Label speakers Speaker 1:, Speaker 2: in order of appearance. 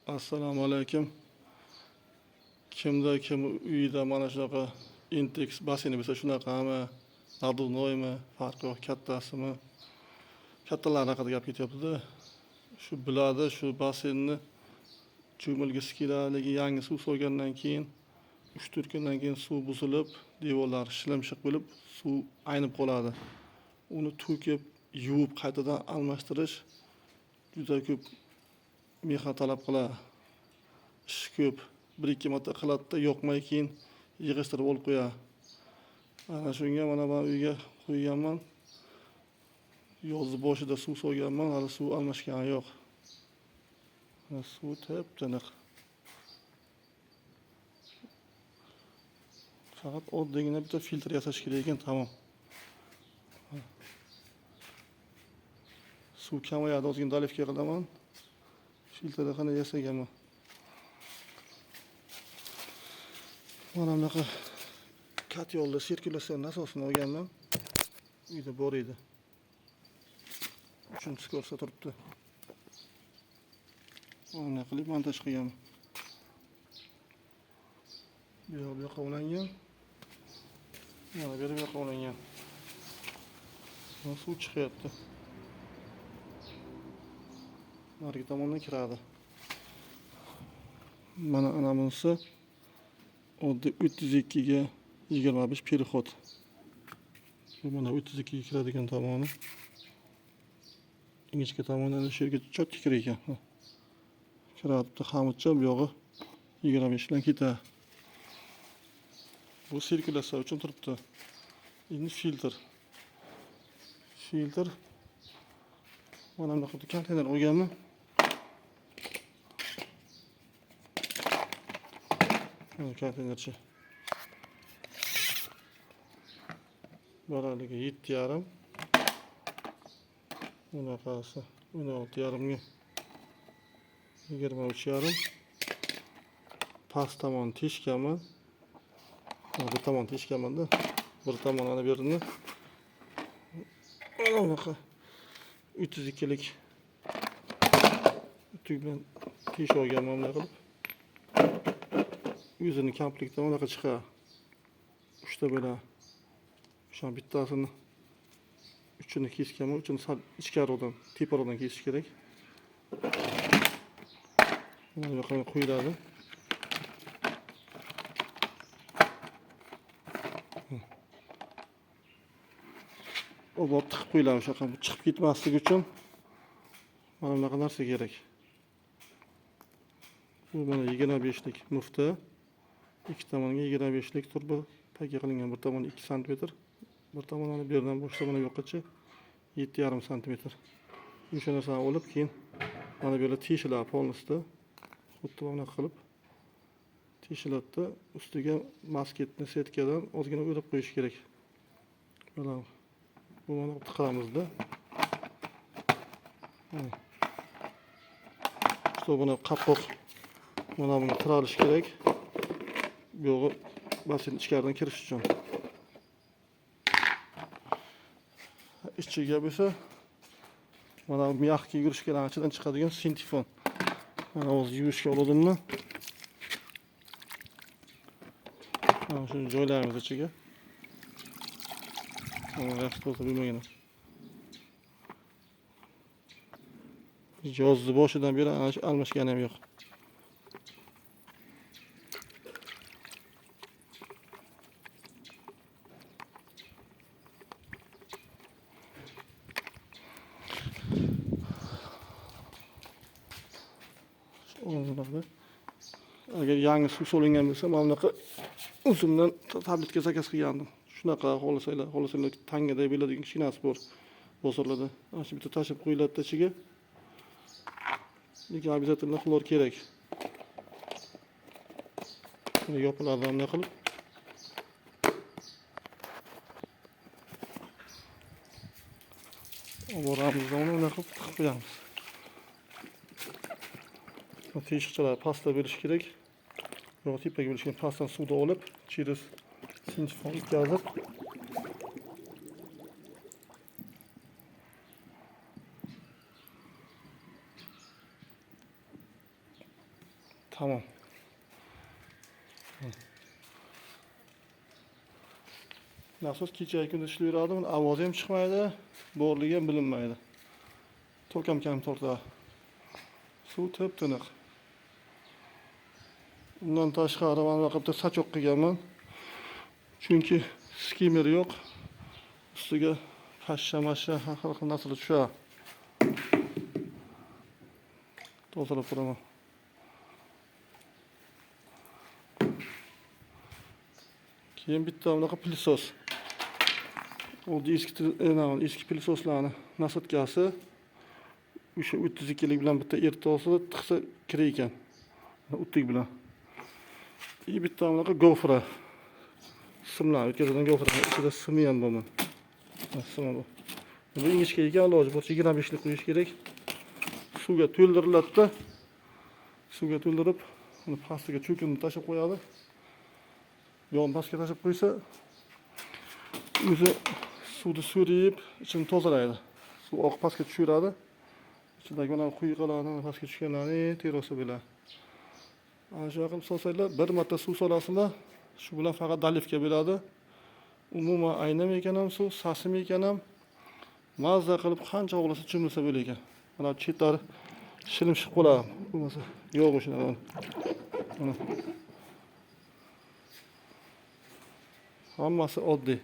Speaker 1: Assalomu alaykum. Kimda kim uyida mana shunaqa Intex basseyni bo'lsa, shunaqami, надувнойmi, farqi yo'q, kattasimi? Kattalar haqida gap ketyapti-da. Shu biladi, shu basseynni cho'milgisi keladi, lekin yangi suv solgandan keyin 3-4 kundan keyin suv buzilib, devorlari shilimshiq bo'lib, suv aynib qoladi. Uni to'kib, yuvib qaytadan almashtirish juda ko'p mehnat talab qiladi. Ish ko'p. 1-2 marta qiladida, yoqmay keyin yig'ishtirib olib qo'yadi. Ana shunga mana men uyga qo'yganman. Yozni boshida suv solganman, hali suv almashgani yo'q. Mana suv tip-tiniq. Faqat oddiygina bitta filtr yasash kerak ekan, tamom. Suv kamayadi, ozgina dolivka qilaman. Filtrni qanday yasaganman. Mana bunaqa katyolda sirkulyatsion nasosini olganman. Uyda bor edi. 3-chi kursda turibdi. Mana qilib montaj qilganman. Bu yoq bu yoqqa ulangan. Mana bu yerga bu yoqqa ulangan. Mana suv chiqyapti. Narigi tomondan kiradi. Mana ana bunisi oddiy 32 ga 25 переход. Bu mana 32 ga kiradigan tomoni. Ingichka tomoni ana shu yerga chotki kirar ekan. Kiradi bitta xamutcha, bu yog'i 25 bilan ketadi. Bu sirkulyatsiya uchun turibdi. Endi filtr. Filtr mana bunaqa konteyner olganman. Mana konteynercha. Balandligi 7,5. Bunaqasi 16,5 ga 23,5. Past tomoni teshganman. Bir tomon teshganman-da. Bir tomon ana bu yerini. Mana bunaqa 32lik utuk bilan teshib olganman bunday qilib. O'zini komplektdan bunaqa chiqadi. 3 ta bo'ladi. O'sha bittasini uchini kesganman, uchini sal ichkariroqdan, teparoqdan kesish kerak. Mana bu yoqqa qo'yiladi. Olib tiqib qo'yiladi o'sha yoqqa chiqib ketmasligi uchun mana bunaqa narsa kerak. Bu mana 25lik mufta. Ikki tomonga 25lik turba paka qilingan. Bir tomoni 2 santimetr, bir tomonini bu yerdan boshlab mana bu yoqqacha 7,5 santimetr. O'sha narsani olib keyin mana bu yerda teshiladi polностью. Xuddi bunaqa qilib teshiladida, ustiga masketni setkadan ozgina o'rab qo'yish kerak. Mana bu mana tiqamizda. Shu buni qapqoq mana bunga tiralish kerak. Bu yog'i basseyn ichkaridan kirish uchun. Ichiga bo'lsa mana bu mягкий yurishkalarning ichidan chiqadigan sintifon. Mana hozir yuvishga oldimmi? Mana shuni joylaymiz ichiga. Mana yaxshi toza bo'lmagan. Yozni boshidan beri ana shu almashgani ham yo'q. Agar yangi suv solingan bo'lsa, mana bunaqa uzumdan tabletka zakaz qilgandim. Shunaqa xohlasanglar tangada beradigan kichkinasi bor bozorlarda. Ana shu bitta tashlab qo'yiladi ichiga. Lekin обязательно xlor kerak. Buni yopiladi bunday qilib. Olib uni bunday qilib tiqib qo'yamiz. Teshikchalar pastda bo'lishi kerak. Yo'q, tepaga bo'lishi kerak. Pastdan suvni olib, через sintifon o'tkazib Tamom. Nasos kecha kunduz ishlayveradi, uni ovozi ham chiqmaydi, borligi ham bilinmaydi. Tok ham kam tortadi. Suv tip-tiniq. Undan tashqari mana bunaqa bitta sachoq qilganman. Chunki skimmer yo'q. Ustiga pashsha-mashsha har xil narsalar tushadi. Tozalab turaman. Keyin bitta bunaqa pilisos. Oddiy eski pilisoslarni nasatkasi o'sha 32lik bilan bitta eritib olsa, tiqsa kirar ekan. O'ttik bilan. И bitta bunaqa gofra. Simlar o'tkazadigan gofra. Ichida simi ham bor. Simi bu. Bu ingichka ekan, iloji boricha 25lik qo'yish kerak. Suvga to'ldiriladi-da. Suvga to'ldirib, uni pastiga cho'kimni tashlab qo'yadi. Yon pastga tashlab qo'ysa, o'zi suvni so'rib, ichini tozalaydi. Suv oqib pastga tushaveradi. Ichidagi mana quyqalarni pastga tushganlarni terasa bo'ladi. Ana shunaqa qilib solsanglar, bir marta suv solasizlar, shu bilan faqat dolivka bo'ladi. Umuman aynam ekan ham suv, sasim ekan ham, mazza qilib qancha xohlasa cho'milsa bo'lar ekan. Mana chetlari shilimshiq qoladi. Bo'lmasa yo'q shunaqa. Mana. Hammasi oddiy.